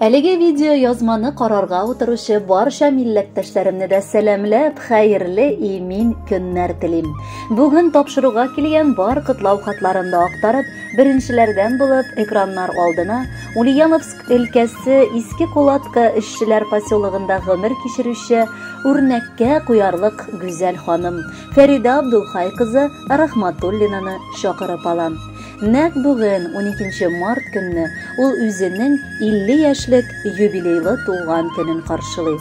Әлеге видео язманы карарга утыручы барча милләттәшләремне дә сәламләп, хәерле, имин көннәр телим. Бүген тапшыруга килгән бар котлау хатларын да актарып, беренчеләрдән булып экраннар алдына Ульяновск өлкәсе Иске Кулатка эшчеләр поселогында гомер кичерүче үрнәккә куярлык гүзәл ханым Фәридә Абдулхай кызы Рахматуллинаны чакырып алам. Нәкъ бүген, 12 март көнне, ул үзенең 50 яшьлек юбилейлы туган көнен каршылый.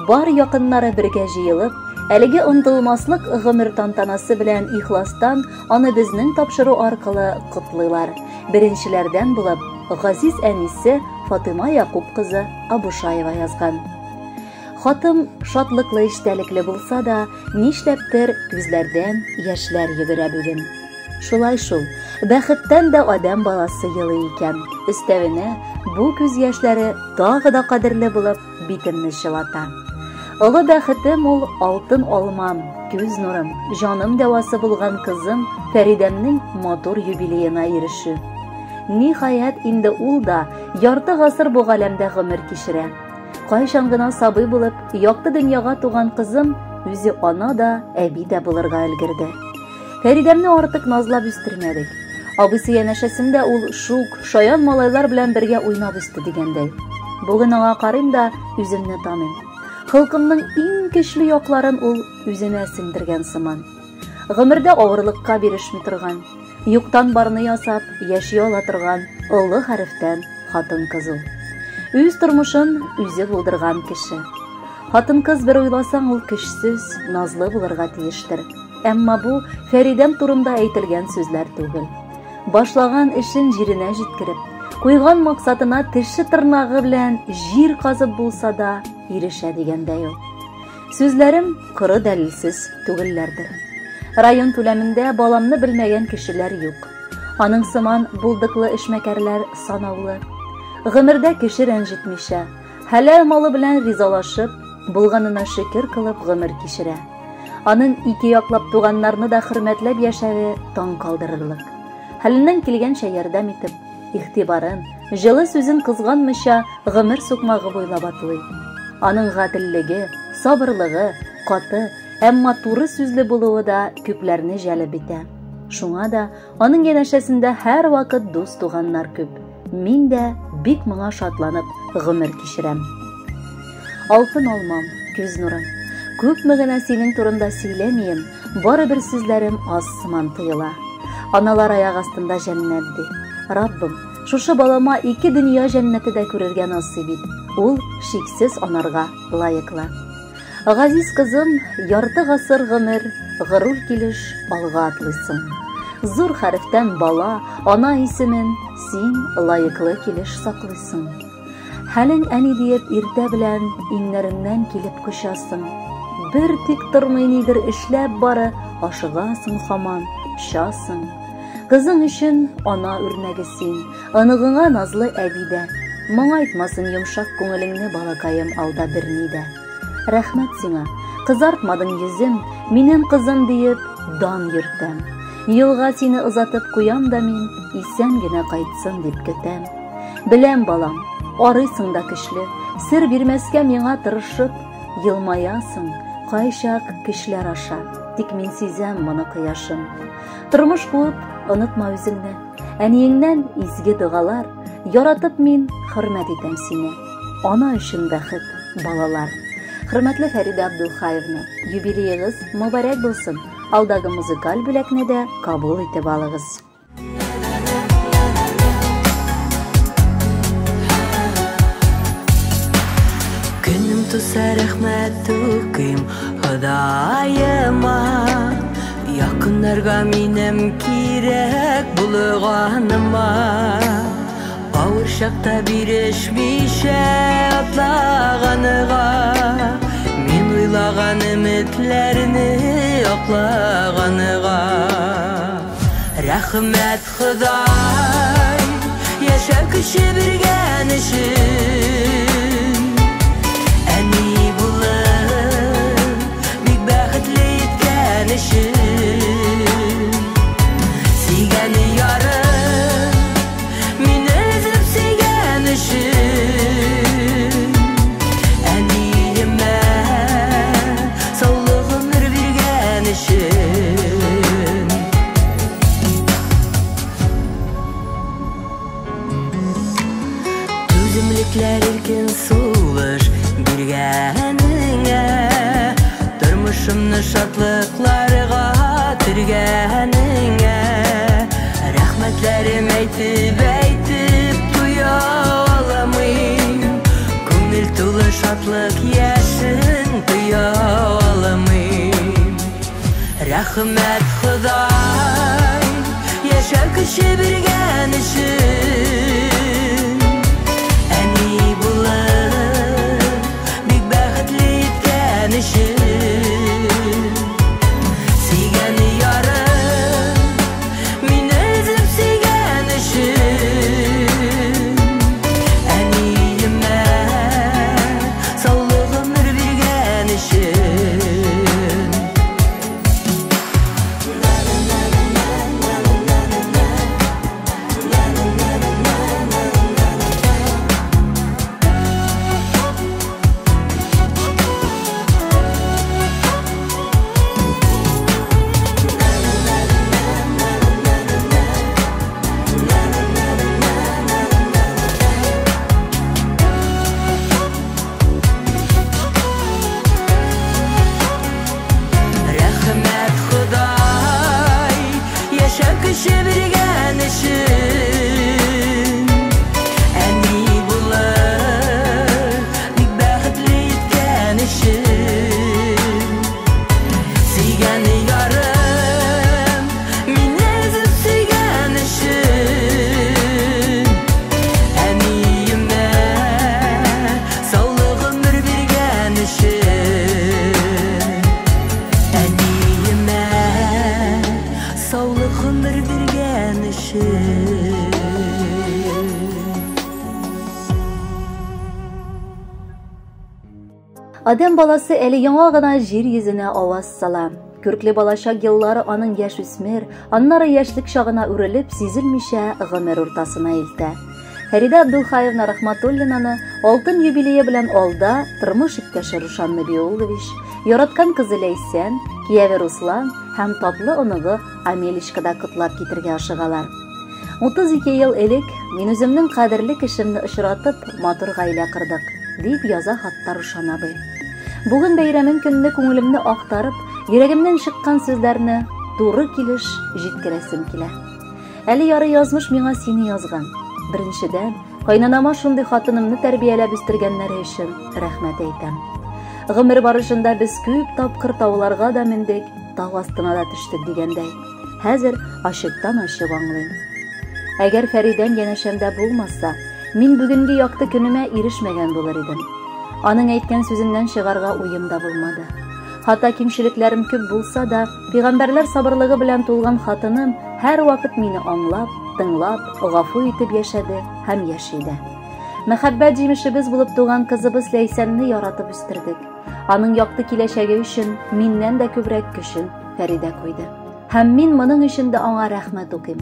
Бар якыннары бергә җыелып, әлеге онытылмаслык гомер тантанасы белән ихластан аны безнең тапшыру аркылы котлыйлар. Беренчеләрдән булып, газиз әнисе Фатыйма Якуб кызы Абушаева язган. Хатым шатлыклы эчтәлекле булса да, нишләптер күзләрдән яшьләр йөгерә бүген. Шулай шул, бәхеттән дә адәм баласы елый икән. Өстәвенә, бу күз яшьләре тагы да кадерле булып, битемне чылата. Олы бәхетем ул алтын алмам, күз нурым, җаным дәвасы булган кызым Фәридәмнең матур юбилеена ирешү. Ниһаять, инде ул да ярты гасыр бу галәмдә гомер кичерә. Кайчан гына сабый булып, якты дөньяга туган кызым үзе ана да, әби дә булырга өлгерде. Фәридәмне артык назлап үстермәдек. Абыйсы янәшәсендә ул шук, шаян малайлар белән бергә уйнап үсте дигәндәй. Бүген аңа карыйм да үземне таныйм. Холкымның иң көчле якларын ул үзенә сеңдергән сыман. Гомердә авырлыкка бирешми торган, юктан барны ясап, яши ала торган олы хәрефтән хатын-кыз ул. Үз тормышын үзе булдырган кеше. Хатын-кыз бер уйласаң, ул көчсез, назлы булырга тиештер. Әмма бу Фәридәм турында әйтелгән сүзләр түгел. Башлаган эшен җиренә җиткереп, куйган максатына теше тырнагы белән җир казып булса да ирешә дигәндәй ул. Сүзләрем коры дәлилсез түгелләрдер. Район күләмендә баламны белмәгән кешеләр юк. Аның сыман булдыклы эшмәкәрләр санаулы. Гомердә кеше рәнҗетмичә, хәләл малы белән ризалашып, булганына шөкер кылып гомер кичерә. Аның ике яклап туганнарны да хөрмәтләп яшәве таң калдырырлык. Хәленнән килгәнчә ярдәм итеп, игътибарын, җылы сүзен кызганмыйча гомер сукмагы буйлап атлый. Аның гаделлеге, сабырлыгы, каты, әмма туры сүзле булуы да күпләрне җәлеп итә. Шуңа да аның янәшәсендә һәрвакыт дус-туганнар күп. Мин дә бик моңа шатланып гомер кичерәм. Алтын алмам, күз нурым. Күпме генә синең турында сөйләмием, барыбер сүзләрем аз сыман тоела. Аналар аяк астында җәннәт ди. Раббым, шушы балама ике дөнья җәннәте дә күрергә насыйп ит. Ул шиксез анарга лаеклы. Газиз кызым, ярты гасыр гомер горур килеш алга атлыйсың. Зур хәрефтән бала, ана исемен син лаеклы килеш саклыйсың. Хәлең әни диеп иртә белән иңнәреңнән килеп кочасың. Бер тик тормый нидер эшләп бары, ашыгасың һаман, очасың. Кызың өчен ана үрнәге син, оныгыңа назлы әби дә. Моңайтмасын йомшак күңелеңне, балакаем, алда берни дә. Рәхмәт сиңа, кызартмадың йөзем, минем кызым диеп дан йөртәм. Юлга сине озатып куям да мин, исән генә кайтсын дип көтәм. Беләм, балам, арыйсың да көчле, сер бирмәскә миңа тырышып, елмаясың, кайчак көчләр аша, тик мин сизәм моны кояшым. Тормыш куып, онытма үзеңне, әниеңнән изге догалар, яратып мин хөрмәт итәм сине. Ана өчен бәхет, балалар. Хөрмәтле Фәридә Абдулхаевна, юбилеегыз мөбарәк булсын. Алдагы музыкаль бүләкне дә кабул итеп алыгыз. Көнем туса рәхмәт укыйм Ходаема. Якыннарга минем кирәк булганыма. Авыр чакта бирешмичә атлаганыга, мин уйлаган өметләрне аклаганыга. Рәхмәт Ходай, яшәү көче биргән өчен. Әни булып, бик бәхетле иткән өчен. Сөйгән ярым, мине өзеп сөйгән өчен. Тормышымны шатлыкларга төргәнеңә рәхмәтләрем әйтеп әйтеп туя алмыйм. Күңел тулы шатлык яшен тоя алмыйм. Рәхмәт Ходай, яшәү көче биргән өчен. Әни булып бик бәхетле иткән өчен. Сөйгән ярым мине өзеп сөйгән өчен. Әниемә саулык гомер биргән өчен. Рәхмәт Ходай, яшәү көче биргән өчен. Әни булып бик бәхетле иткән өчен. Сөйгән ярым мине өзеп сөйгән өчен. Әниемә саулык гомер биргән өчен. Әниемә саулык гомер биргән өчен. Адәм баласы әле яңа гына җир йөзенә аваз сала. Күркле балачак еллары аның яшь үсмер, аннары яшьлек чагына үрелеп, сизелмичә гомер уртасына илтә. Фәридә Абдулхаевна Рахматуллинаны алтын юбилее белән алда тормыш иптәше Рушан Набиуллович, яраткан кызы Ләйсән, кияве Руслан һәм татлы оныгы Амелишка да котлап китергә ашыгалар. 32 ел элек мин үземнең кадерле кешемне очратып, матур гаилә кырдык, дип яза хатта Рушан абый. Бүген бәйрәмем көнне күңелемне актарып, йөрәгемнән чыккан сүзләрне туры килеш җиткерәсем килә. Әле ярый язмыш миңа сине язган. Беренчедән, кайнанама шундый хатынымны тәрбияләп үстергәннәре өчен рәхмәт әйтәм. Гомер барышында без күп тапкыр тауларга да мендек, тау астына да төштек дигәндәй. Хәзер ачыктан ачык аңлыйм. Әгәр Фәридәм янәшәмдә булмаса, мин бүгенге якты көнемә ирешмәгән булыр идем. Аның әйткән сүзеннән чыгарга уем да булмады. Хата кимчелекләрем күп булса да, пәйгамбәрләр сабырлыгы белән тулган хатыным һәр вакыт мине аңлап, тыңлап, гафу итеп яшәде һәм яши дә. Мәхәббәт җимешебез булып туган кызыбыз Ләйсәнне яратып үстердек. Аның якты киләчәге өчен миннән дә күбрәк көчен Фәридә куйды. Һәм мин моның өчен дә аңа рәхмәт укыйм.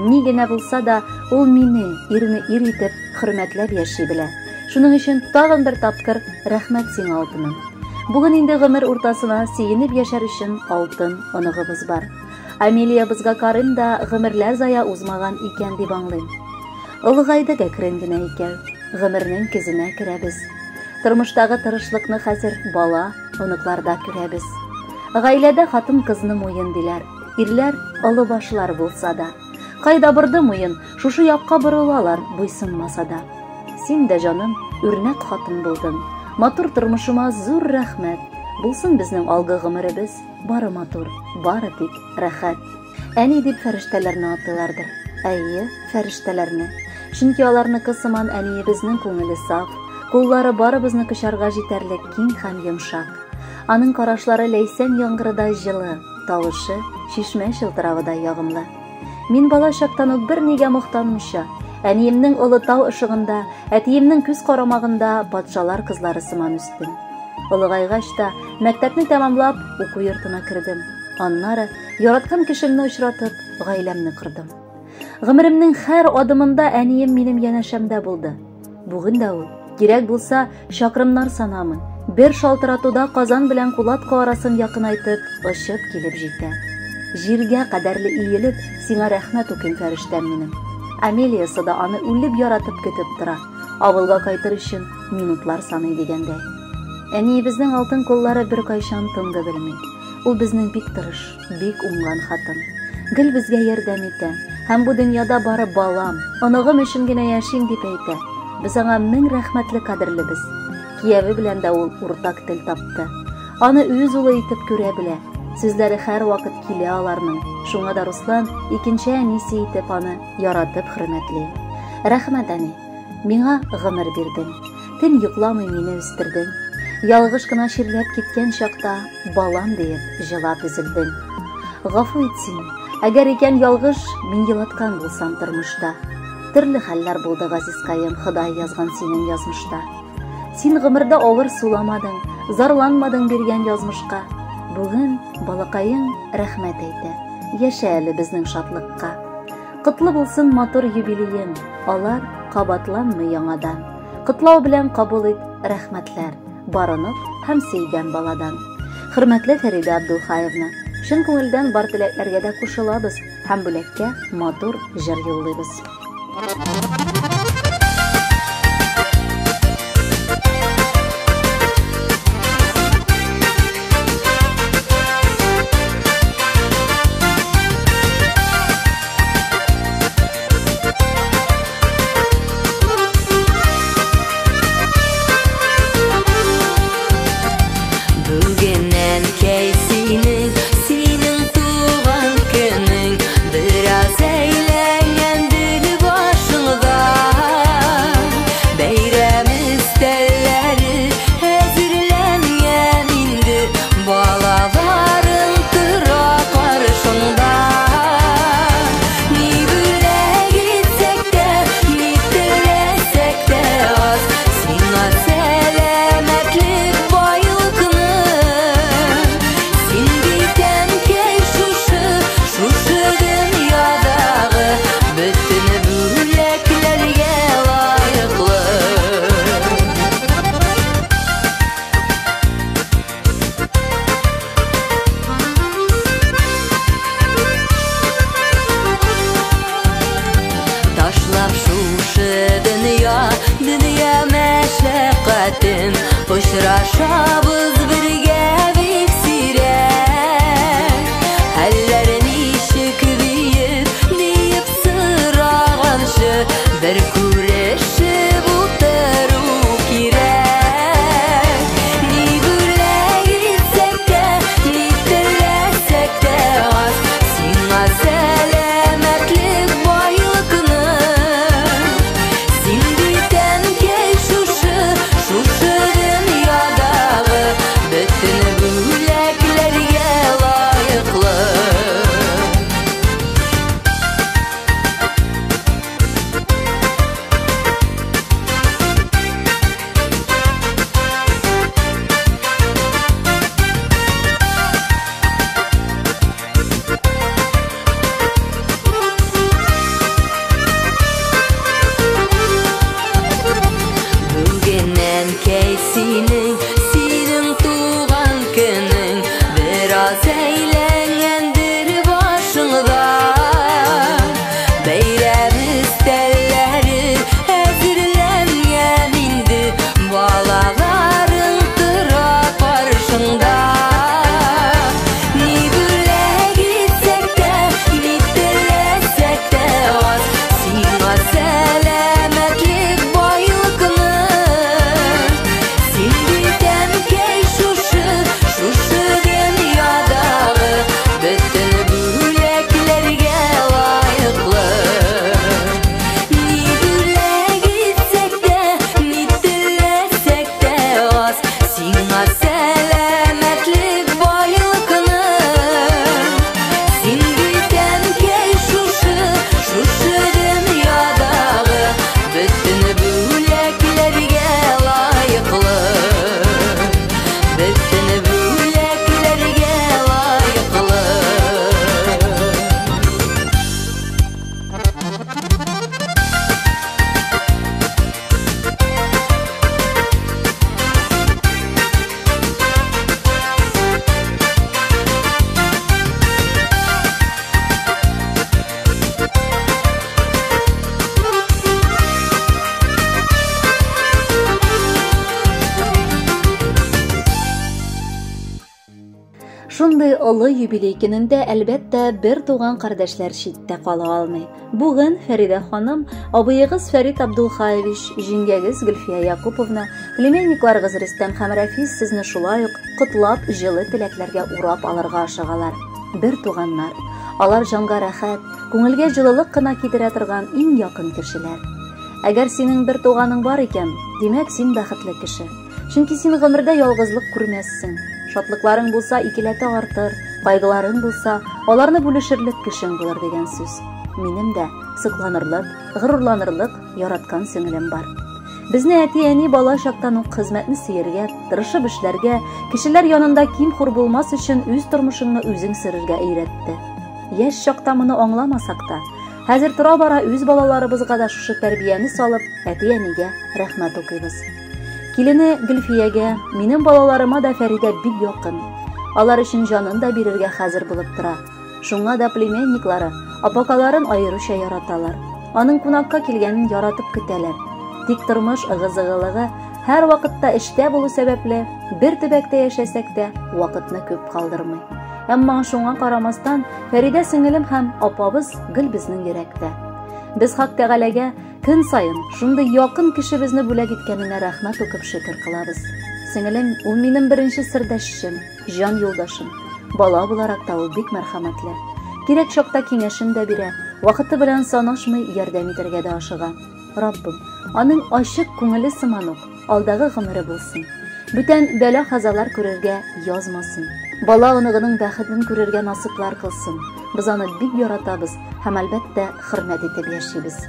Ни генә булса да, ул мине, ирне ир итеп, хөрмәтләп яши белә. Шуның өчен тагын бер тапкыр рәхмәт сиңа, алтыным. Бүген инде гомер уртасына сөенеп яшәр өчен алтын оныгыбыз бар. Амелиябызга карыйм да гомерләр зая узмаган икән дип аңлыйм. Олыгайдык әкрен генә икәү, гомернең көзенә керәбез. Тормыштагы тырышлыкны хәзер бала, оныкларда күрәбез. Гаиләдә хатын-кызны муен диләр. Ирләр олы башлар булса да. Кайда борды муен, шушы якка борылалар, буйсынмаса да. Син дә, җаным, үрнәк хатын булдың. Матур тормышыма зур рәхмәт. Булсын безнең алгы гомеребез, бары матур, бары тик рәхәт. Әни дип фәрештәләрне атыйлардыр. Әйе, фәрештәләрне. Чөнки аларныкы сыман әниебезнең күңеле саф, куллары барыбызны кочарга җитәрлек киң һәм йомшак. Аның карашлары ләйсән яңгырыдай җылы, тавышы чишмә чылтыравыдай ягымлы. Мин бала чактан ук бернигә мохтанмыйча, әниемнең олы тау ышыгында, әтиемнең күз карамагында патшалар кызлары сыман үстем. Олыгайгач та мәктәпне тәмамлап, уку йортына кердем. Аннары яраткан кешемне очратып, гаиләмне кордым. Гомеремнең һәр адымында әнием минем янәшәмдә булды. Бүген дә ул, кирәк булса, чакрымнар санамый. Бер шалтыратуда Казан белән Кулатка арасын якынайтып, очып килеп җитә. Җиргә кадәрле иелеп, сиңа рәхмәт укыйм, фәрештәм минем. Амелиясы да аны үлеп яратып көтеп тора. Авылга кайтыр өчен минутлар саный дигәндәй. Әниебезнең алтын куллары бер кайчан тынгы белми. Ул безнең бик тырыш, бик уңган хатын. Гел безгә ярдәм итә. Һәм бу дөньяда бары балам, оныгым өчен генә яшим дип әйтә. Без аңа мең рәхмәтле кадерлебез. Кияве белән дә ул уртак тел тапты. Аны үз улы итеп күрә белә. Сүзләре һәрвакыт килә аларның. Шуңа да Руслан икенче әнисе итеп аны яратып хөрмәтли. Рәхмәт, әни. Миңа гомер бирдең. Төн йокламый мине үстердең. Ялгыш кына чирләп киткән чакта балам диеп җылап өзелдең. Гафу ит син, әгәр икән ялгыш мин елаткан булсам тормышта. Төрле хәлләр булды, газизкаем, Ходай язган синең язмышта. Син гомердә авыр суламадың, зарланмадың биргән язмышка. Бүген балакаең рәхмәт әйтә. Яшә әле безнең шатлыкка. Котлы булсын матур юбилеең, алар кабатланмый яңадан. Котлау белән кабул ит рәхмәтләр, бар онык һәм сөйгән баладан. Хөрмәтле Фәридә Абдулхаевна, чын күңелдән бар теләкләргә дә кушылабыз һәм бүләккә матур җыр юллыйбыз. Бүген әнкәй синең, синең туган көнең, бераз әйләнгәндер башыңда. Бәйрәм өстәлләре әзерләнгән инде, балаларың тора каршыңда. Ни бүләк итсәк тә, ни теләсәк тә аз, сиңа сәламәтлек, байлыкны. Син бит, әнкәй, шушы, шушы дөньядагы бөтен бүләкләргә лаеклы. Ташлап шушы дөнья, дөнья мәшәкатен, очрашабыз бергә бик сирәк. Хәлләр ничек диеп, диеп сораганчы, бер күрешеп утыру кирәк. Ни бүләк итсәк тә, ни теләсәк тә аз, сиңа сәламәтлек, байлыкны. Син бит, әнкәй, шушы, шушы дөньядагы бөтен бүләкләргә лаеклы. Бүген, әнкәй, синең, синең туган көнең, бераз әйләнгәндер башыңда. Бәйрәм өстәлләре әзерләнгән инде, балаларың тора каршыңда. Ни бүләк итсәк тә, ни теләсәк тә аз, сиңа сәламәтлек, байлыкны. Син бит, әнкәй, шушы, шушы дөньядагы Шундый олы юбилей көнендә, әлбәттә, бер туган кардәшләр читтә кала алмый. Бүген Фәридә ханым, абыегыз Фәрит Абдулхаевич, җиңгәгез Гөлфия Якуповна, племянникларыгыз Рөстәм һәм Рәфис сезне шулай ук котлап, җылы теләкләргә урап алырга ашыгалар. Бер туганнар. Алар җанга рәхәт, күңелгә җылылык кына китерә торган иң якын кешеләр. Әгәр синең бер туганың бар икән, димәк, син бәхетле кеше. Чөнки син гомердә ялгызлык күрмәссең. Шатлыкларың булса, икеләтә артыр, кайгыларың булса, аларны бүлешерлек кешең булыр дигән сүз. Минем дә сокланырлык, горурланырлык яраткан сеңелем бар. Безне әти-әни бала чактан ук хезмәтне сөяргә, тырышып эшләргә, кешеләр янында ким-хур булмас өчен үз тормышыңны үзең сөрергә өйрәтте. Яшь чакта моны аңламасак та, хәзер тора-бара үз балаларыбызга да шушы тәрбияне салып, әти-әнигә рәхмәт укыйбыз. Килене Гөлфиягә, минем балаларыма да Фәридә бик якын. Алар өчен җанын да бирергә хәзер булып тора. Шуңа да племянниклары, апакаларын аеруча яраталар. Аның кунакка килгәнен яратып көтәләр. Тик тормыш ыгы-зыгылыгы, һәр вакытта эштә булу сәбәпле, бер төбәктә яшәсәк тә, вакытны күп калдырмый. Әмма шуңа карамастан, Фәридә сеңелем һәм апабыз гел безнең йөрәктә. Без Хак Тәгаләгә Көн саен шундый якын кешебезне бүләк иткәненә рәхмәт укып шөкер кылабыз. Сеңелем, ул минем беренче сердәшчем, җан юлдашым. Бала буларак та ул бик мәрхәмәтле. Кирәк чакта киңәшен дә бирә, вакыты белән санашмый ярдәм итәргә дә ашыга. Раббым, аның ачык күңеле сыман ук алдагы гомере булсын. Бүтән бәла-казалар күрергә язмасын. Бала оныгының бәхетен күрергә насыплар кылсын. Без аны бик яратабыз һәм, әлбәттә, хөрмәт итеп яшибез.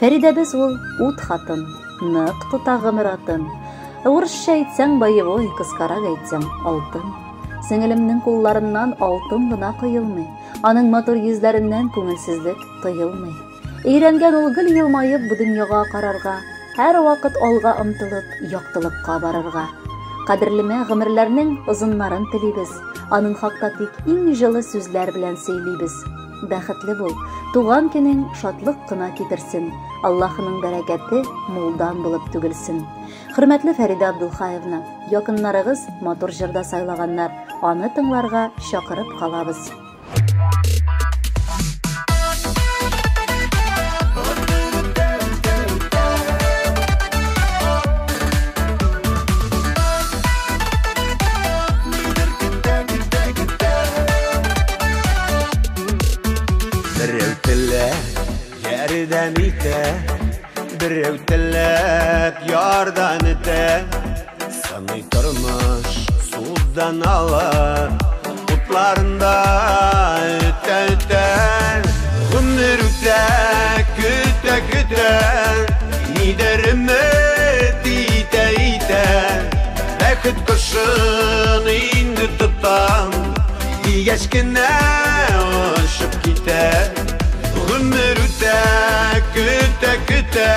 Фәридәбез ул ут хатын, нык тота гомер атын. Урысча әйтсәң, боевой, кыскарак әйтсәң, алтын. Сеңелемнең кулларыннан алтын гына коелмый, аның матур йөзләреннән күңелсезлек тоелмый. Өйрәнгән ул гел елмаеп бу дөньяга карарга, һәрвакыт алга омтылып, яктылыкка барырга. Кадерлемә гомерләрнең озыннарын телибез, аның хакта тик иң җылы сүзләр белән сөйлибез. Бәхетле бул, туган көнең шатлык кына китерсен, Аллаһының бәрәкәте мулдан булып түгелсен. Хөрмәтле Фәридә Абдулхаевна, якыннарыгыз матур җырда сайлаганнар, аны тыңларга чакырып калабыз. Берәү теләп ярдәм итә, берәү теләп ярдәм итә. Сыный тормыш судан ала, утларында өтә-өтә. Гомер үтә, көтә-көтә, нидер өмет итә-итә. Бәхет кошын инде тотам, дигәч кенә очып китә. Гомер үтә, көтә-көтә,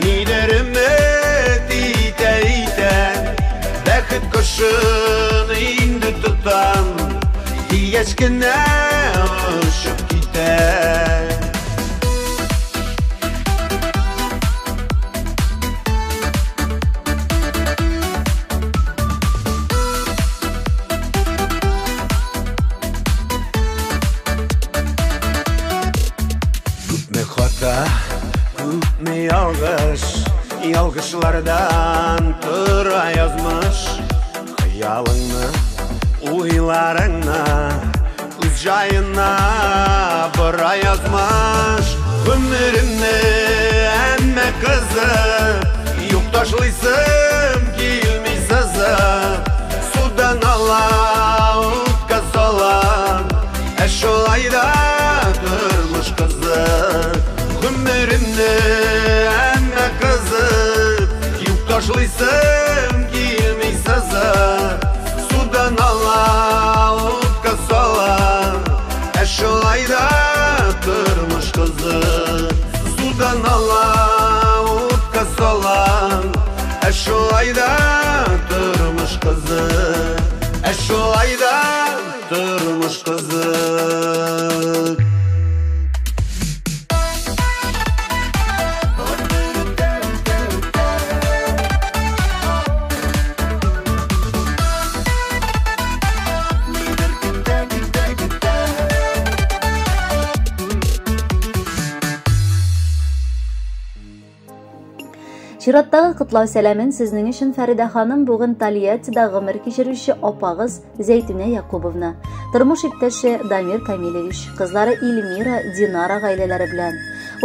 нидер өмет итә-итә. Бәхет кошын инде тотам, дигәч кенә очып китә. Күпме хата, күпме ялгыш, ялгышлардан тора язмыш. Хыялыңны, уйларыңны үз җаена бора язмыш. Гомеремне әмма кызып, юк ташлыйсым килми сызып. Судан ала, утка сала, ә шулай да тормыш кызык. Гомеремне әмма кызып, юк ташлыйсым килми сызып. Судан ала, утка сала, ә шулай да тормыш кызык. Судан ала, утка сала, ә шулай да тормыш кызык. Ә шулай да тормыш кызык. Чираттагы котлау сәламен сезнең өчен Фәридә ханым бүген Тольяттида гомер кичерүче апагыз Зәйтүнә Якубовна, тормыш иптәше Дамир Камилевич, кызлары Эльмира, Динара гаиләләре белән.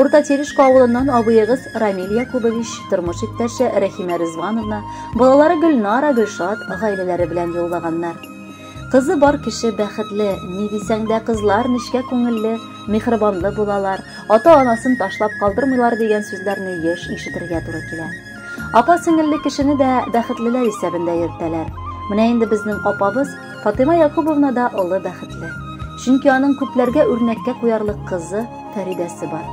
Урта Терешка авылыннан абыегыз Рамил Якубович, тормыш иптәше Рәхимә Ризвановна, балалары Гөлнара, Гөлшат гаиләләре белән юллаганнар. Кызы бар кеше бәхетле, ни дисәң дә кызлар нечкә күңелле, миһербанлы булалар, ата-анасын ташлап калдырмыйлар дигән сүзләрне еш ишетергә туры килә. Апа сеңелле кешене дә бәхетлеләр исәбендә йөртәләр. Менә инде безнең апабыз Фатыйма Якубовна да олы бәхетле. Чөнки аның күпләргә үрнәккә куярлык кызы Фәридәсе бар.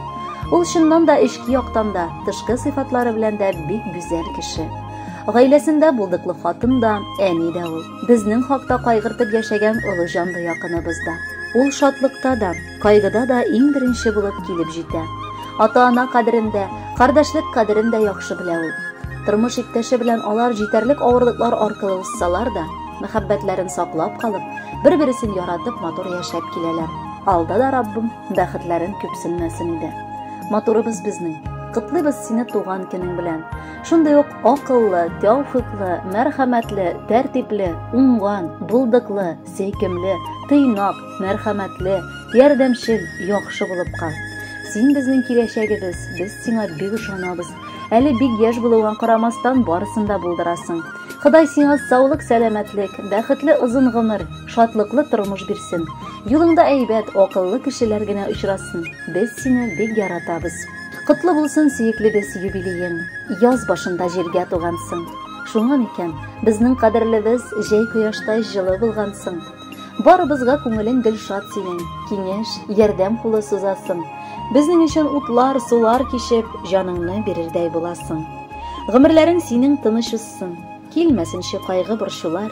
Ул чыннан да эчке яктан да, тышкы сыйфатлары белән дә бик гүзәл кеше. Гаиләсендә булдыклы хатын да, әни дә ул. Безнең хакта кайгыртып яшәгән олы җанлы якыныбыз да. Ул шатлыкта да, кайгыда да иң беренче булып килеп җитә. Ата-ана кадерен дә, кардәшлек кадерен дә яхшы белә ул. Тормыш иптәше белән алар җитәрлек авырлыклар аркылы узсалар да, мәхәббәтләрен саклап калып, бер-бересен яратып матур яшәп киләләр. Алда да Раббым бәхетләрен күпсенмәсен иде. Матурыбыз безнең. Котлыйбыз сине туган көнең белән. Шундый ук акыллы, тәүфиклы, мәрхәмәтле, тәртипле, уңган, булдыклы, сөйкемле, тыйнак, мәрхәмәтле, ярдәмчел, яхшы булып кал. Син безнең киләчәгебез, без сиңа бик ышанабыз. Әле бик яшь булуыңа карамастан барысын да булдырасың. Ходай сиңа саулык, сәламәтлек, бәхетле озын гомер, шатлыклы тормыш бирсен. Юлыңда әйбәт, акыллы кешеләр генә очрасын. Без сине бик яратабыз. Котлы булсын сөеклебез юбилеең. Яз башында җиргә тугансың. Шуңа микән, безнең кадерлебез җәй кояштай җылы булгансың. Барыбызга күңелең гел шат синең, киңәш, ярдәм кулы сузасың. Безнең өчен утлар, сулар кичеп, җаныңны бирердәй буласың. Гомерләрең синең тыныч узсын. Килмәсенче кайгы борчулар,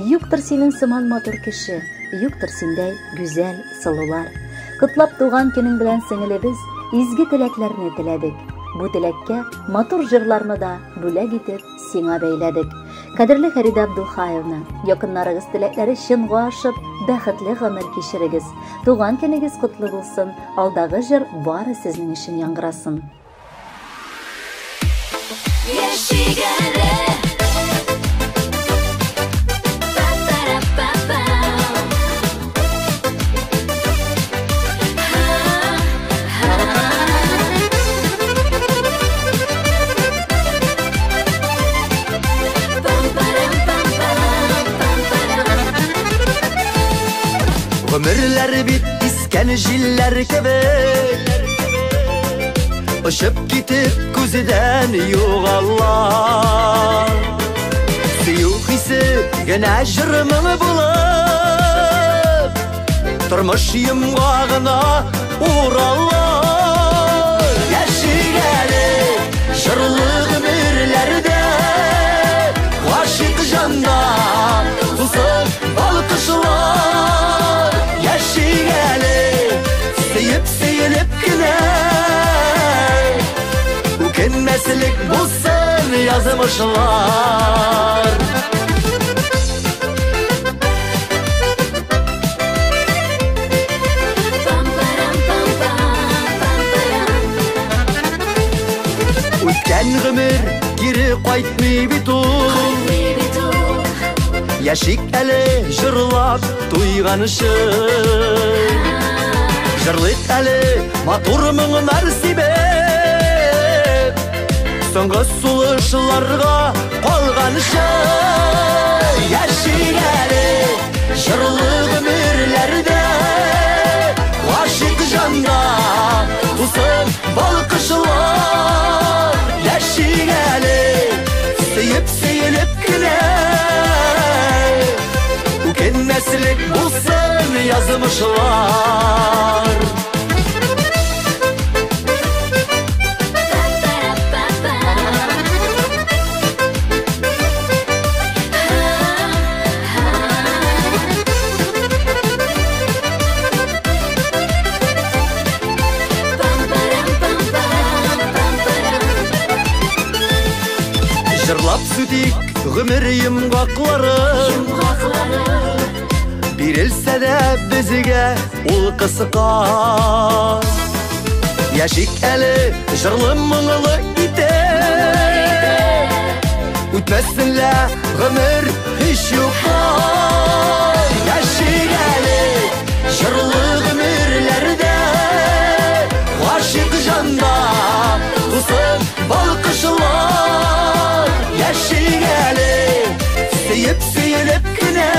юктыр синең сыман матур кеше, юктыр синдәй гүзәл сылулар. Котлап туган көнең белән сеңелебез, изге теләкләрне теләдек. Бу теләккә матур җырларны да бүләк итеп сиңа бәйләдек. Кадерле Фәридә Абдулхаевна, якыннарыгыз теләкләре чынга ашып, бәхетле гомер кичерегез. Туган көнегез котлы булсын, алдагы җыр бары сезнең өчен яңгырасын. Яшик әле. Гомерләр бит искән җилләр кебек, очып китеп күздән югала. Сөю хисе генә җыр моңы булып, тормыш йомгагына урала. Яшик әле җырлы гомерләрдә, гашыйк җанда тусын балкышлар. Яшик әле сөеп сөелеп кенә, үкенмәслек булсын язмышлар. Үткән гомер кире кайтмый бит ул, яшик әле җырлап туйганчы. Җырлыйк әле матур моңнар сибеп, соңгы сулышларга калганчы. Яшик әле җырлы гомерләрдә, гашыйк җанда тусын балкышлар. Яшик әле сөеп сөелеп кенә, үкенмәслек булсын язмышлар. Җырлап сүтик гомер йомгакларын, бирелсә дә безгә ул кыска. Яшик әле җырлы моңлы итеп, Үтмәсен лә гомер һич юкка. Яшик әле җырлы гомерләрдә, гашыйк җанда тусын балкышлар. Яшик әле сөеп сөелеп кенә,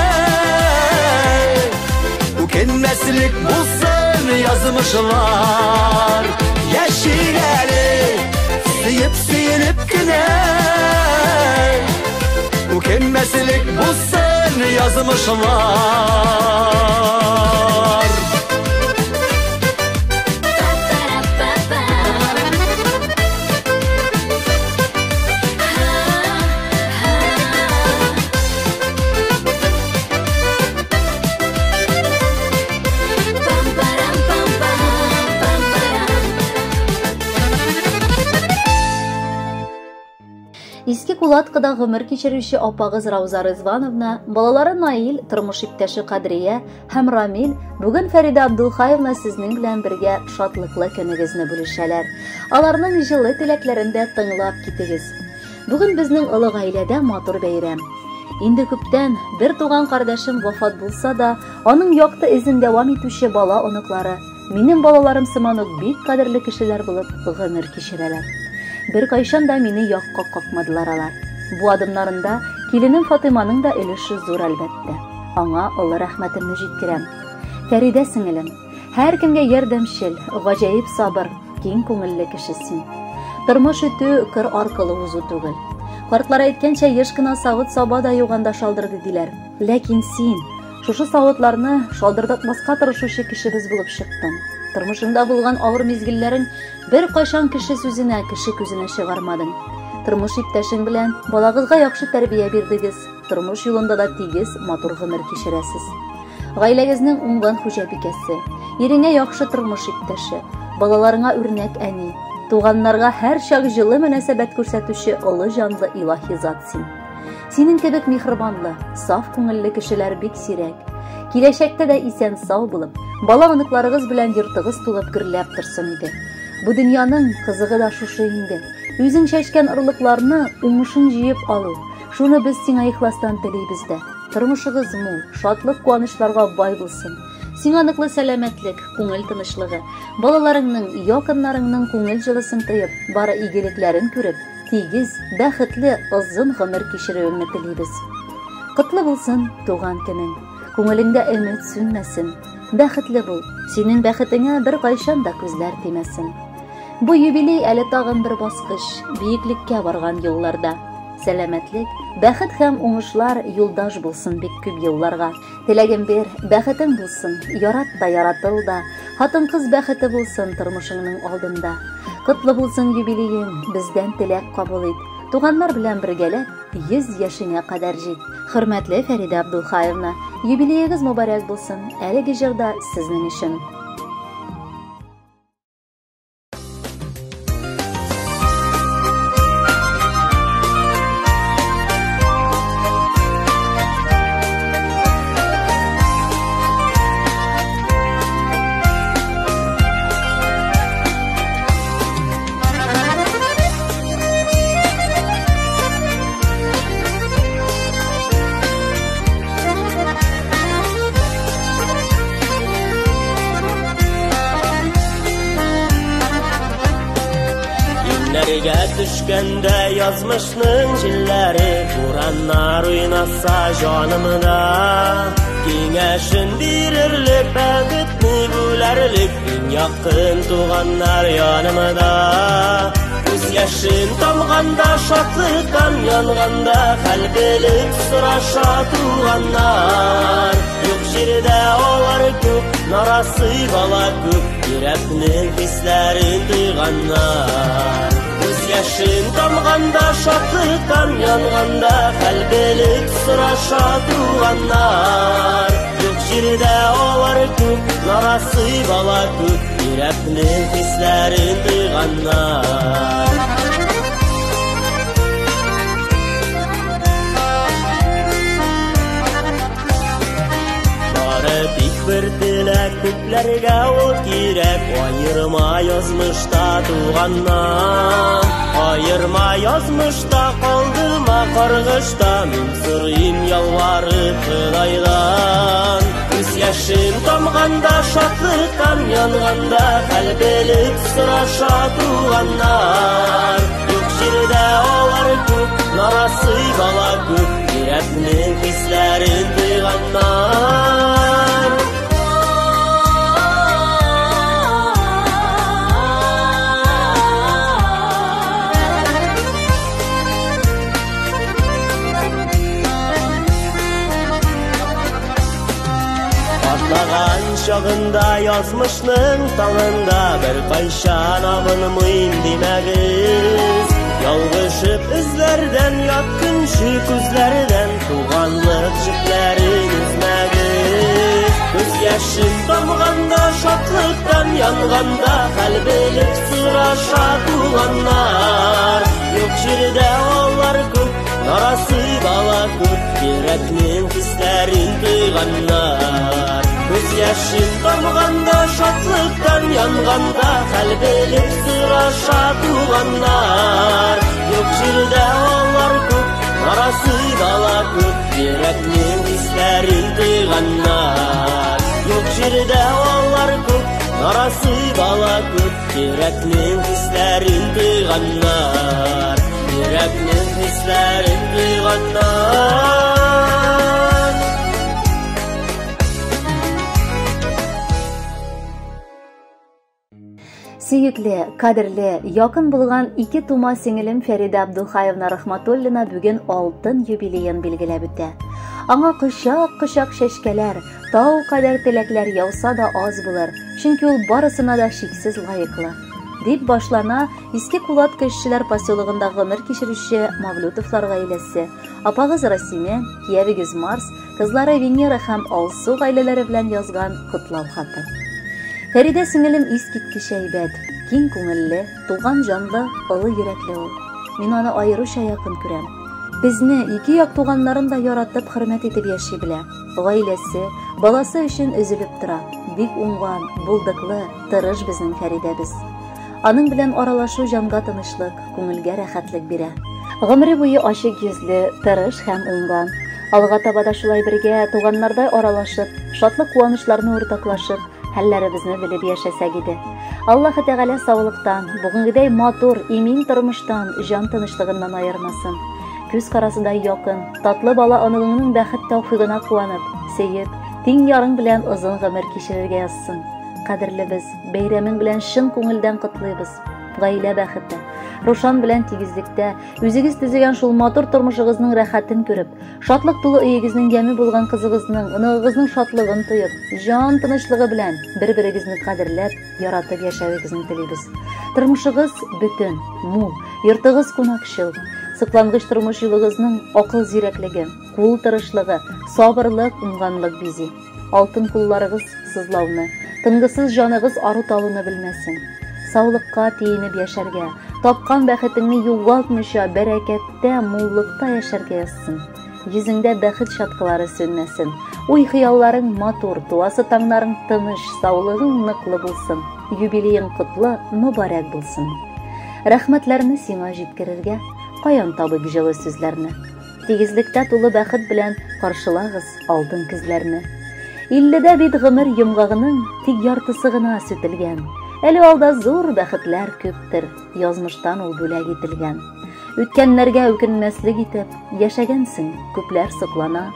үкенмәслек булсын язмышлар. Яшик әле сөеп сөелеп кенә, үкенмәслек булсын язмышлар. Иске Кулаткыда гомер кичерүче апагыз Рауза Рызвановна, балалары Наил, тормыш иптәше Кадрия һәм Рамил бүген Фәридә Абдулхаевна сезнең белән бергә шатлыклы көнегезне бүлешәләр. Аларның җылы теләкләрен дә тыңлап китегез. Бүген безнең олы гаиләдә матур бәйрәм. Инде күптән бер туган кардәшем вафат булса да, аның якты эзен дәвам итүче бала оныклары, минем балаларым сыман ук бик кадерле кешеләр булып гомер кичерәләр. Бер кайчан да мине якка какмадылар алар. Бу адымнарында киленем Фатыйманың да өлеше зур әлбәттә. Аңа олы рәхмәтемне җиткерәм. Фәридә сеңелем, һәркемгә ярдәмчел, гаҗәеп сабыр, киң күңелле кеше син. Тормыш итү кыр аркылы узу түгел. Картлар әйткәнчә, еш кына савыт-саба да юганда шалдырды диләр. Ләкин син шушы савытларны шалдырдатмаска тырышучы кешебез булып чыктың. Тормышыңда булган авыр мизгелләрең бер кайчан кеше сүзенә, кеше күзенә чыгармадың. Тормыш иптәшең белән балагызга яхшы тәрбия бирдегез. Тормыш юлында да тигез, матур гомер кичерәсез. Гаиләгезнең уңган хуҗабикәсе, иреңә яхшы тормыш иптәше, балаларыңа үрнәк әни, туганнарга һәрчак җылы мөнәсәбәт күрсәтүче олы җанлы илаһи зат син. Синең кебек миһербанлы, саф күңелле кешеләр бик сирәк. Киләчәктә дә исән сау булып, бала оныкларыгыз белән йортыгыз тулып гөрләп торсын иде. Бу дөньяның кызыгы да шушы инде. Үзең чәчкән орлыкларны уңышын җыеп алу. Шуны без сиңа ихластан телибез дә. Тормышыгыз мул, шатлык куанычларга бай булсын. Сиңа ныклы сәламәтлек, күңел тынычлыгы, балаларыңның, якыннарыңның күңел җылысын тоеп, бары игелекләрен күреп, тигез, бәхетле, озын гомер кичерүеңне телибез. Котлы булсын туган көнең. Күңелеңдә өмет сүнмәсен. Бәхетле бул. Синең бәхетеңә бер кайчан да күзләр тимәсен. Бу юбилей әле тагын бер баскыч, биеклеккә барган юлларда. Сәламәтлек, бәхет һәм уңышлар юлдаш булсын бик күп елларга. Теләгем бер, бәхетең булсын, ярат та яратыл да, хатын-кыз бәхете булсын тормышыңның алдында. Котлы булсын юбилеең, бездән теләк кабул ит. Туганнар белән бергәләп 100 яшеңә кадәр җит. Хөрмәтле Фәридә Абдулхаевна, юбилеегыз мөбарәк булсын. Әлеге җырда сезнең өчен. Төшкәндә язмышның җилләре, бураннар уйнаса җанымда, киңәшен бирерлек, бәхетне бүләрлек иң якын туганнар янымда. Күз яшен тамганда, шатлыктан янганда, хәл белеп сораша туганнар. Юк җирдә алар күп, нарасый бала күп, йөрәкнең хисләрен тойганнар. Күз яшен тамганда, шатлыктан янганда, хәл белеп сораша туганнар. Юк җирдә алар күп, нарасый бала күп, йөрәкнең хисләрен тойганнар. Бары тик бер теләк, күпләргә ул кирәк. Аерма язмышта туганнан, аерма язмышта, калдырма каргышта. Мин сорыйм ялварып Ходайдан. Күз яшем тамганда, шатлыктан янганда, хәл белеп сораша туганнар. Юк җирдә алар күп, нарасый бала күп, йөрәкнең хисләрен тойганнар. Атлаган чагында язмышның таңында, бер кайчан абынмыйм димәгез. Ялгышып эзләрдән, ят көнче күзләрдән, туганлык җепләрен өзмәгез. Күз яшем тамганда, шатлыктан янганда, хәл белеп сораша туганнар. Юк җирдә алар күп, нарасый бала күп, йөрәкнең хисләрен тойганнар. Күз яшем тамганда, шатлыктан янганда, хәл белеп сораша туганнар. Юк җирдә алар күп, нарасый бала күп, йөрәкнең хисләрен тойганнар. Юк җирдә алар күп, нарасый бала күп, йөрәкнең хисләрен тойганнар. Йөрәкнең хисләрен тойганнар. Сөекле, кадерле, якын булган ике тума сеңелем Фәридә Абдулхаевна Рахматуллина бүген алтын юбилеен билгеләп үтә. Аңа кочак-кочак чәчкәләр, тау кадәр теләкләр яуса да аз булыр, чөнки ул барысына да шиксез лаеклы. Дип башлана Иске Кулатка эшчеләр поселогында гомер кичерүче Мавлютовлар гаиләсе. Апагыз Расиме, киявегез Марс, кызлары Венера һәм Алсу гаиләләре белән язган котлау хаты. Фәридә сеңелем искиткеч әйбәт, киң күңелле, туган җанлы, олы йөрәкле ул. Мин аны аеруча якын күрәм. Безне ике як туганнарын да яратып, хөрмәт итеп яши белә. Гаиләсе, баласы өчен өзелеп тора. Бик уңган, булдыклы, тырыш безнең Фәридәбез. Аның белән аралашу җанга тынычлык, күңелгә рәхәтлек бирә. Гомере буе ачык йөзле, тырыш һәм уңган. Алга таба да шулай бергә туганнардай аралашып, шатлык-куанычларны уртаклашып, хәлләребезне белеп яшәсәк иде. Аллаһы Тәгалә саулыктан, бүгенгедәй матур, имин тормыштан, җан тынычлыгыннан аермасын. Күз карасыдай якын, татлы бала оныгыңның бәхет тәүфигына куанып, сөеп, тиң ярың белән озын гомер кичерергә язсын. Кадерлебез, бәйрәмең белән чын күңелдән котлыйбыз. Гаилә бәхете, Рушан белән тигезлектә, үзегез төзегән шул матур тормышыгызның рәхәтен күреп, шатлык тулы өегезнең яме булган кызыгызның, оныгыгызның шатлыгын тоеп, җан тынычлыгы белән бер-берегезне кадерләп, яратып яшәвегезне телибез. Тормышыгыз бөтен, мул, йортыгыз кунакчыл. Соклангыч тормыш юлыгызның акыл зирәклеге, кул тырышлыгы, сабырлык, уңганлык бизи. Алтын кулларыгыз сызлауны, тынгысыз җаныгыз ару талуны белмәсен. Саулыкка тиенеп яшәргә, тапкан бәхетеңне югалтмыйча, бәрәкәттә, муллыкта яшәргә язсын. Йөзеңдә бәхет чаткылары сүнмәсен. Уй-хыялларың матур, туасы таңнарың тыныч, саулыгың ныклы булсын. Юбилеең котлы, мөбарәк булсын. Рәхмәтләрне сиңа җиткерергә, каян табыйк җылы сүзләрне? Тигезлектә тулы бәхет белән каршылагыз алтын көзләрне. Илледә бит гомер йомгагының тик яртысы гына сүтелгән. Әле алда зур бәхетләр күптер, язмыштан ул бүләк ителгән. Үткәннәргә үкенмәслек итеп яшәгәнсең, күпләр соклана.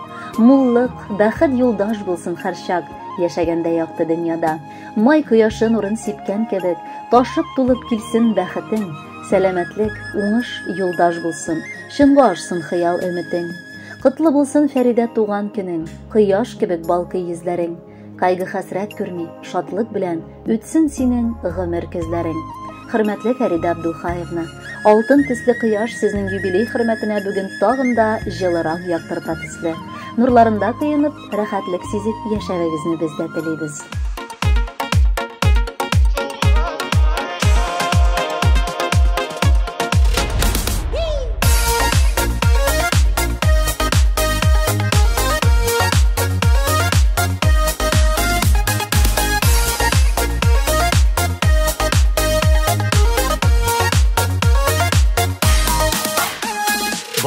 Муллык, бәхет юлдаш булсын һәрчак, яшәгәндә якты дөньяда. Май кояшы нурын сипкән кебек, ташып тулып килсен бәхетең. Сәламәтлек, уңыш юлдаш булсын, чынга ашсын хыял өметең. Котлы булсын Фәридә туган көнең, кояш кебек балкый йөзләрең. Кайгы хәсрәт күрми, шатлык белән үтсен синең гомер көзләрең. Хөрмәтле Фәридә Абдулхаевна, алтын төсле кояш сезнең юбилей хөрмәтенә бүген тагын да җылырак яктырта төсле. Нурларында коенып, рәхәтлек сизеп яшәвегезне без дә телибез.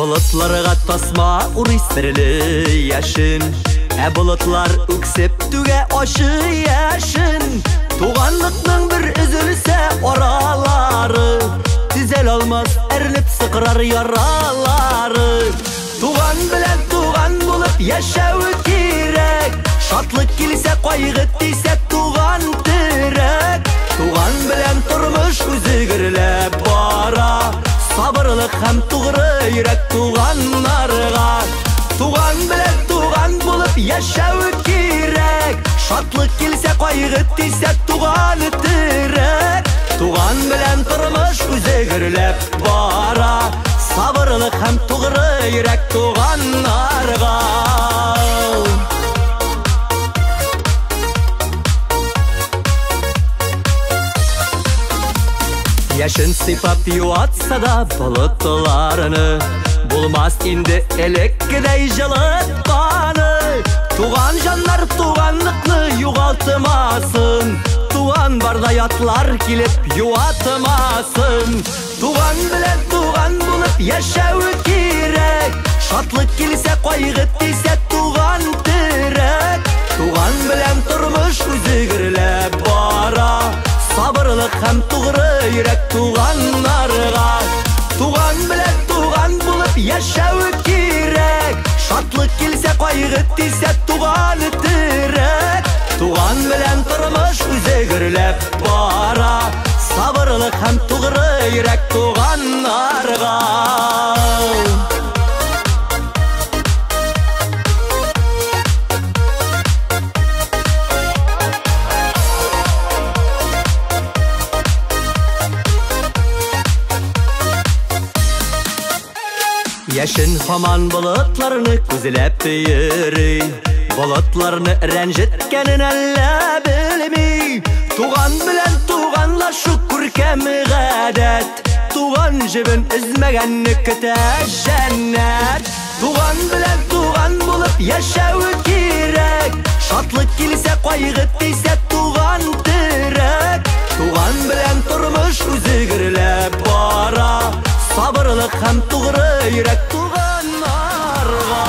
Болытларга тасма урый серле яшен, ә болытлар үксеп түгә ачы яшен. Туганлыкның бер өзелсә аралары, төзәл алмас әрнеп сыкрар яралары. Туган белән туган булып яшәү кирәк, шатлык килсә, кайгы тисә, туган терәк. Туган белән тормыш үзе гөрләп бара, сабырлык һәм тугры йөрәк туганнарга. Туган белән туган булып яшәү кирәк, шатлык килсә, кайгы тисә, туган терәк. Туган белән тормыш үзе гөрләп бара, сабырлык һәм тугры йөрәк туганнарга. Яшен сыйпап юатса да болытларны, булмас инде элеккедәй җылытканы. Туган җаннар туганлыкны югалтмасын, туган барда ятлар килеп юатмасын. Туган белән туган булып яшәү кирәк, шатлык килсә, кайгы тисә, туган терәк. Туган белән тормыш үзе гөрләп бара, сабырлык һәм тугры йөрәк туганнарга. Туган белән туган булып яшәү кирәк, шатлык килсә, кайгы тисә, туган терәк. Туган белән тормыш үзе гөрләп бара, сабырлык һәм тугры йөрәк туганнарга. Яшен һаман болытларны күзләп йөри, болытларны рәнҗеткәнен әллә белми. Туган белән туганлашу күркәм гадәт, туган җебен өзмәгәнне көтә җәннәт. Туган белән туган булып яшәү кирәк, шатлык килсә, кайгы тисә, туган терәк. Туган белән тормыш үзе гөрләп бара, сабырлык һәм тугры йөрәк туганнарга.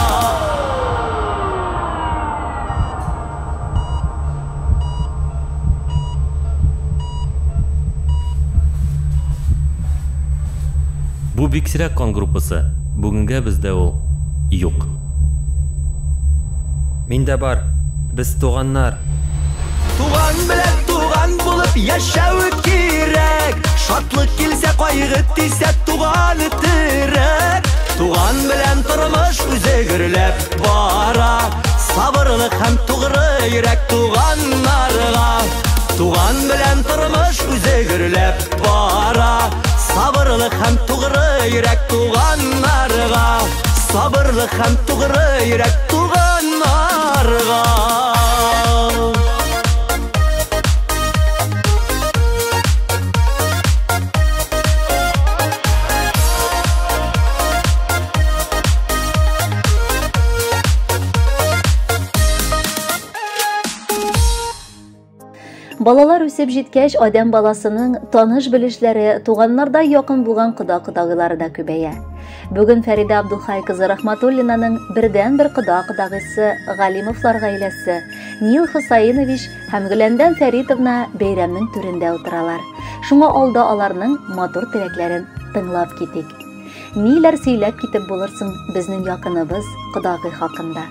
Бу бик сирәк кан группасы. Бүгенгә бездә ул юк. Миндә бар. Без туганнар. Туган белән туган булып яшәү кирәк, шатлык килсә, кайгы тисә, туган терәк. Туган белән тормыш үзе гөрләп бара, сабырлык һәм тугры йөрәк туганнарга. Туган белән тормыш үзе гөрләп бара, сабырлык һәм тугры йөрәк туганнарга. Сабырлык һәм тугры йөрәк туганнарга. Балалар үсеп җиткәч, адәм баласының таныш белешләре, туганнарда якын булган кода-кодагыйлары да күбәя. Бүген Фәридә Абдулхай кызы Рахматуллинаның бердән-бер кода-кодагыйсы Галимовлар гаиләсе Нил Хусаинович һәм Гөләндәм Фәритовна бәйрәмнең түрендә утыралар. Шуңа алда аларның матур теләкләрен тыңлап китик. Ниләр сөйләп китеп булырсың безнең якыныбыз кодагый хакында?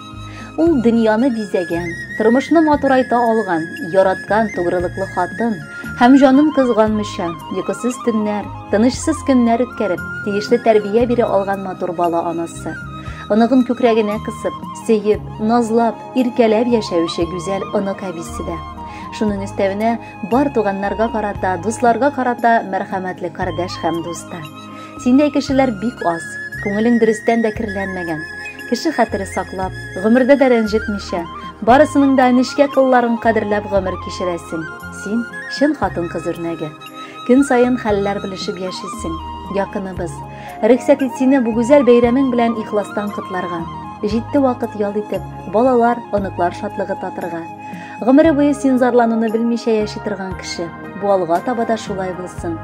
Ул дөньяны бизәгән, тормышны матурайта алган, яраткан тугрылыклы хатын һәм җанын кызганмыйча, йокысыз төннәр, тынычсыз көннәр үткәреп, тиешле тәрбия бирә алган матур бала анасы. Оныгын күкрәгенә кысып, сөеп, назлап, иркәләп яшәүче гүзәл онык әбисе дә. Шуның өстәвенә бар туганнарга карата, дусларга карата мәрхәмәтле кардәш һәм дус та. Синдәй кешеләр бик аз, күңелең дөрестән дә керләнмәгән. Кеше хәтере саклап, гомердә дә рәнҗетмичә, барысының да нечкә кылларын кадерләп гомер кичерәсең. Син чын хатын-кыз үрнәге. Көн саен хәлләр белешеп яшисең. Якыныбыз, рөхсәт ит сине бу гүзәл бәйрәмең белән ихластан котларга. Җитте вакыт ял итеп, балалар, оныклар шатлыгы татырга. Гомере буе син зарлануны белмичә яши торган кеше. Бу алга таба да шулай булсын.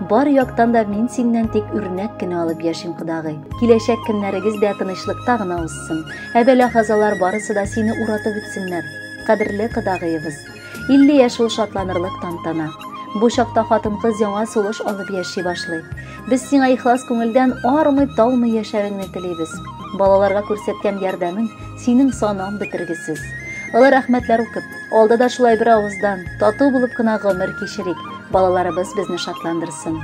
Бар яктан да мин синнән тик үрнәк кенә алып яшим, кодагый. Киләчәк көннәрегез дә тынычлыкта гына узсын. Ә бәла-казалар барысы да сине уратып үтсеннәр. Кадерле кодагыебыз. 50 яшь ул шатланырлык тантана. Бу чакта хатын-кыз яңа сулыш алып яши башлый. Без сиңа ихлас күңелдән армый-талмый яшәвеңне телибез. Балаларга күрсәткән ярдәмең синең санап бетергесез. Олы рәхмәтләр укып, алда да шулай бер авыздан, тату булып кына гомер кичерик. Балаларыбыз безне шатландырсын.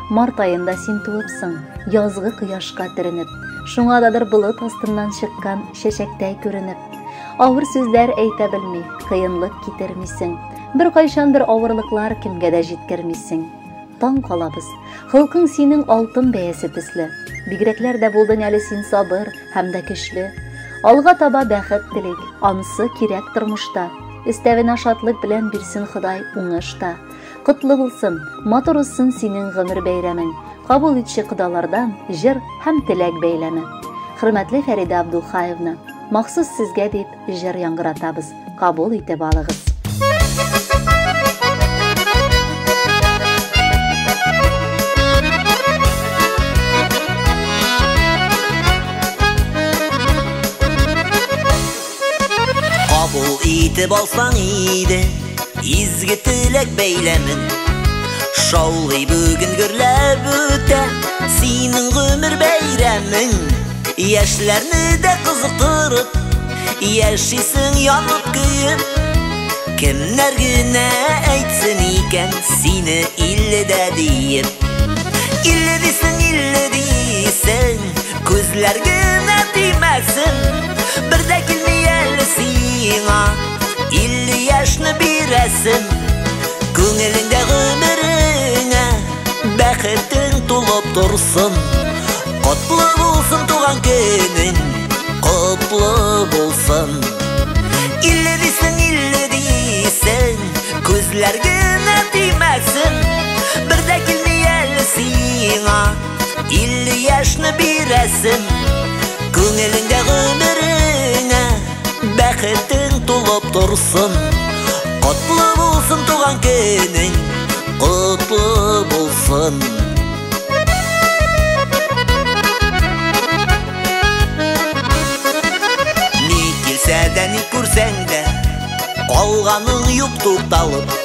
Март аенда син туыпсың, язгы кояшка төренеп. Шуңададыр болыт астыннан чыккан чәчәктәй күренеп. Авыр сүзләр әйтә белми, кыенлык китермисең. Бер кайчандыр авырлыклар кемгә дә җиткермисең. Таң калабыз. Холкың синең алтын бәясе төсле. Бигрәкләр дә булдың әле син сабыр һәм дә көчле. Алга таба бәхет телик, ансы кирәк тормышта. Өстәвенә шатлык белән бирсен Ходай уңыш та. Котлы булсын, матур узсын синең гомер бәйрәмең. Кабул итче кодалардан җыр һәм теләк бәйләме. Хөрмәтле Фәридә Абдулхаевна, махсус сезгә дип җыр яңгыратабыз. Кабул итеп алыгыз. Кабул итеп алсаң иде изге теләк бәйләмен. Шаулый бүген гөрләп үтә синең гомер бәйрәмең. Яшьләрне дә кызыктырып, яшисең янып көеп. Кемнәр генә әйтсен икән сине илледә диеп. Илле дисең, илле дисең, күзләр генә тимәсен. Бер дә килми әле сиңа 50 яшьне бирәсем. Күңелеңдә гомереңә бәхетең тулып торсын. Котлы булсын туган көнең, котлы булсын. Илле дисең, илле дисең, күзләр генә тимәсен. Бер дә килми әле сиңа 50 яшьне бирәсем. Күңелеңдә гомереңә бәхетең тулып торсын. Котлы булсын туган көнең, котлы булсын. Ни килсә дә, ни күрсәң дә, калганың юк тукталып.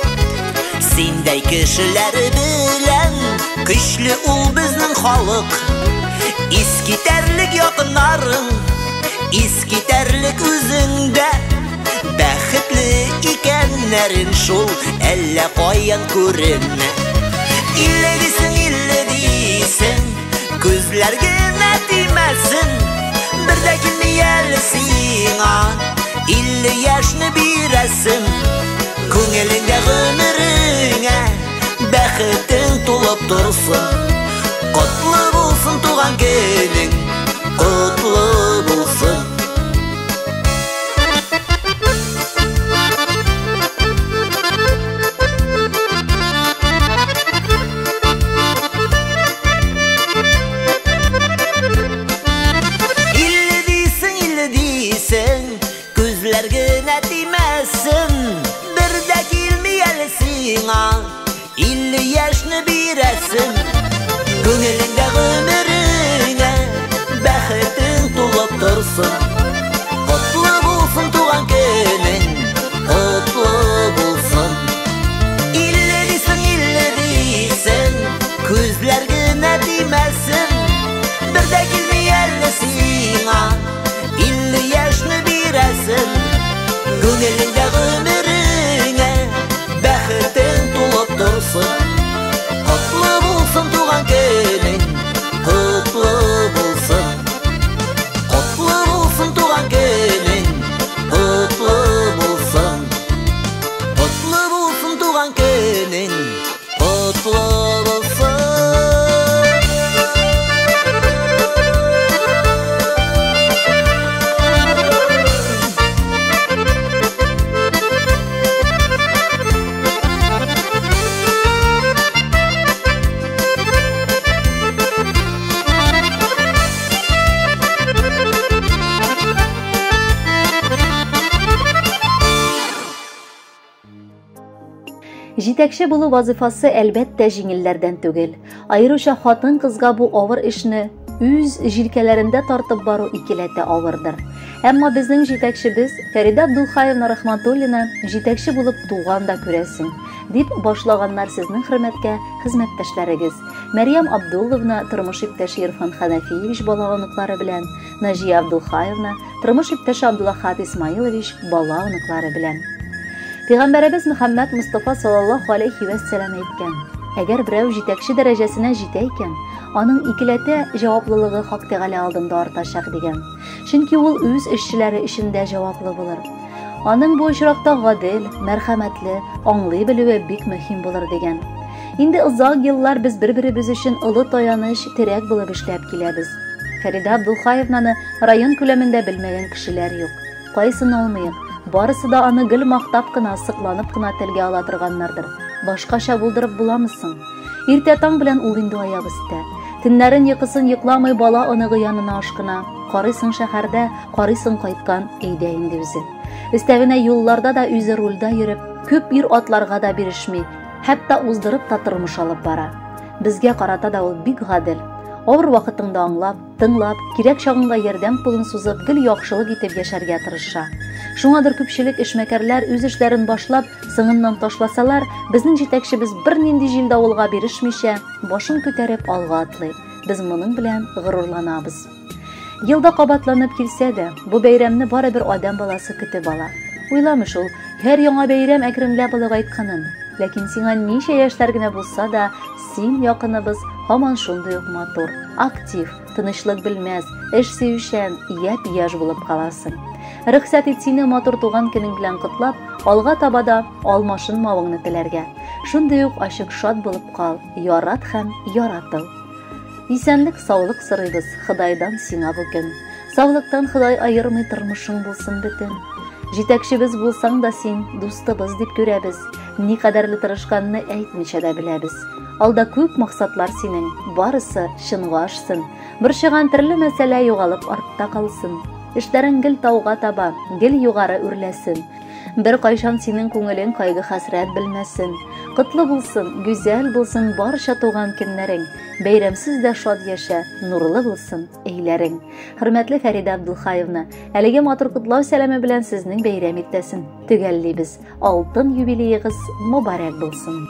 Синдәй кешеләр белән көчле ул безнең халык. Искитәрлек якыннарың, искитәрлек үзең дә. Бәхетле икәннәрен шул әллә каян күренә. Илле дисең, илле дисең, күзләр генә тимәсен. Бер дә килми әле сиңа 50 яшьне бирәсем. Күңелеңдә гомереңә бәхетең тулып торсын. Котлы булсын туган көнең, котлы булсын. Илле дисең, илле дисең, күзләр генә тимәсен. Бер дә килми әле сиңа 50 яшьне бирәсем. Күңелеңдә гомереңә бәхетең тулып Җитәкче булу вазифасы, әлбәттә, җиңелләрдән түгел. Аеруча хатын-кызга бу авыр эшне үз җилкәләрендә тартып бару икеләтә авырдыр. Әмма безнең җитәкчебез Фәридә Абдулхаевна Рахматуллина җитәкче булып туган да күрәсең, дип башлаганнар сезнең хөрмәткә хезмәттәшләрегез. Мәрьям Абдулловна тормыш иптәше Ирфан Ханафиевич бала оныклары белән, Наҗия Абдулхаевна тормыш иптәше Абдулахат Исмаилович бала оныклары белән. Пәйгамбәребез Мөхәммәд Мустафа саллаллаһу алейхи вәссәлам әйткән: Әгәр берәү җитәкче дәрәҗәсенә җитә икән, аның икеләтә җаваплылыгы Хак Тәгалә алдында артачак дигән. Чөнки ул үз эшчеләре өчен дә җаваплы булыр. Аның бу очракта гадел, мәрхәмәтле, аңлый белүе бик мөһим булыр дигән. Инде озак еллар без бер-беребез өчен олы таяныч, терәк булып эшләп киләбез. Фәридә Абдулхаевнаны район күләмендә белмәгән кешеләр юк. Кайсын алмыйк, барысы да аны гел мактап кына, сокланып кына телгә ала торганнардыр. Башкача булдырып буламы соң? Иртә таң белән ул инде аяк өстә. Төннәрен йокысын йокламый бала оныгы янына ашкына. Карыйсың шәһәрдә, карыйсың кайткан, өйдә инде үзе. Өстәвенә юлларда да үзе рульда йөреп, күп ир-атларга да бирешми, хәтта уздырып та тормыш алып бара. Безгә карата да ул бик гадел. Авыр вакытыңда аңлап, тыңлап, кирәк чагында ярдәм кулын сузып, гел яхшылык итеп яшәргә тырыша. Шуңадыр күпчелек эшмәкәрләр үз эшләрен башлап, соңыннан ташласалар, безнең җитәкчебез бернинди җил-давылга бирешмичә, башын күтәреп алга атлый. Без моның белән горурланабыз. Елда кабатланып килсә дә, бу бәйрәмне барыбер адәм баласы көтеп ала. Уйламый шул, һәр яңа бәйрәм әкренләп олыгайтканын. Ләкин сиңа ничә яшьләр генә булса да, син, якыныбыз, һаман шундый ук матур, актив, тынычлык белмәс, эш сөючән, япь-яшь булып каласың. Рөхсәт ит сине матур туган көнең белән котлап, алга таба да алмашынмавыңны теләргә. Шундый ук ачык шат булып кал, ярат һәм яратыл. Исәнлек, саулык сорыйбыз Ходайдан сиңа бу көн. Саулыктан Ходай аермый тормышың булсын бөтен. Җитәкчебез булсаң да син, дустыбыз дип күрәбез. Никадәрле тырышканны әйтмичә дә беләбез. Алда күп максатлар синең, барысы чынга ашсын. Борчыган төрле мәсьәлә югалып артта калсын. Эшләрең гел тауга таба, гел югары үрләсен. Бер кайчан синең күңелең кайгы-хәсрәт белмәсен. Котлы булсын, гүзәл булсын барча туган көннәрең. Бәйрәмсез дә шат яшә, нурлы булсын өйләрең. Хөрмәтле Фәридә Абдулхаевна, әлеге матур котлау сәламе белән сезнең бәйрәм иртәсен төгәллибез. Алтын юбилеегыз мөбарәк булсын.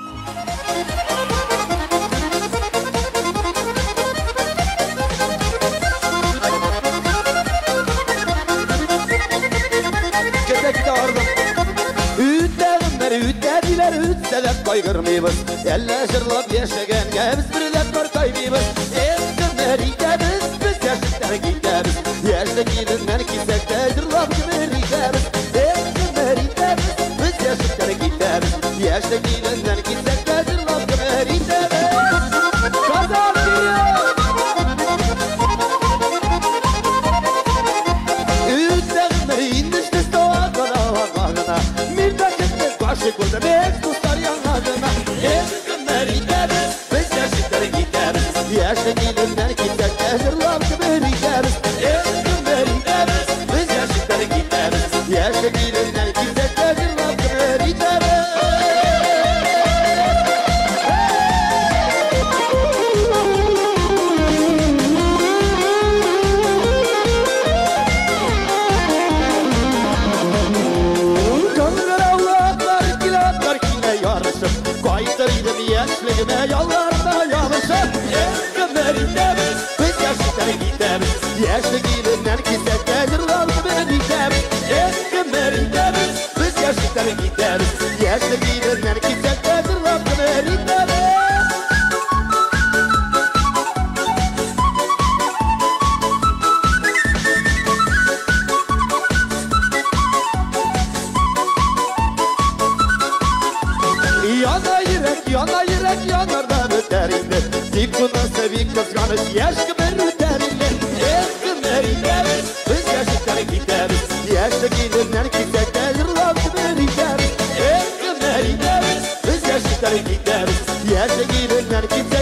Кайгырмыйбыз, әллә җырлап яшәгәнгә без бер дә картаймыйбыз. Эх, гомер итәбез, без яшьлектән китәбез. Яшьлек иленнән китсәк тә җырлап гомер итәбез. Эх, гомер итәбез, без яшьлектән китәбез. Яшьлек иленнән китсәк тә җырлап гомер итәбез. Казан вперед! Үтә гомер инде эште мин бәхетне каршы күрдем, эх, дуслар яңа гына. Эх, гомер итәбез, без яшьлектән китәбез. Яшьлек иленнән китсәк тә җырлап гомер итәбез. Эх, гомер итәбез, без яшьлектән китәбез. Яшьлек иленнән китсәк тә җырлап гомер итәбез. Кайтыр идем яшьлегемә ялларда ябышып. Эх, гомер итәбез, без яшьлектән китәбез. Яшьлек иленнән китсәк тә җырлап гомер итәбез. Эх, гомер итәбез, без яшьлектән китәбез. Яшьлек иленнән китсәк тә җырлап гомер итәбез. Яна йөрәк, яна йөрәк, янар да бетәр инде. Тик монысы бик кызганыч, яшь гомер үтәр инде. Эх, гомер итәбез, без яшьлектән китәбез. Яшьлек иленнән китсәк тә җырлап гомер итәбез. Эх, гомер итәбез, без яшьлектән китәбез. Яшьлек иленнән китсәк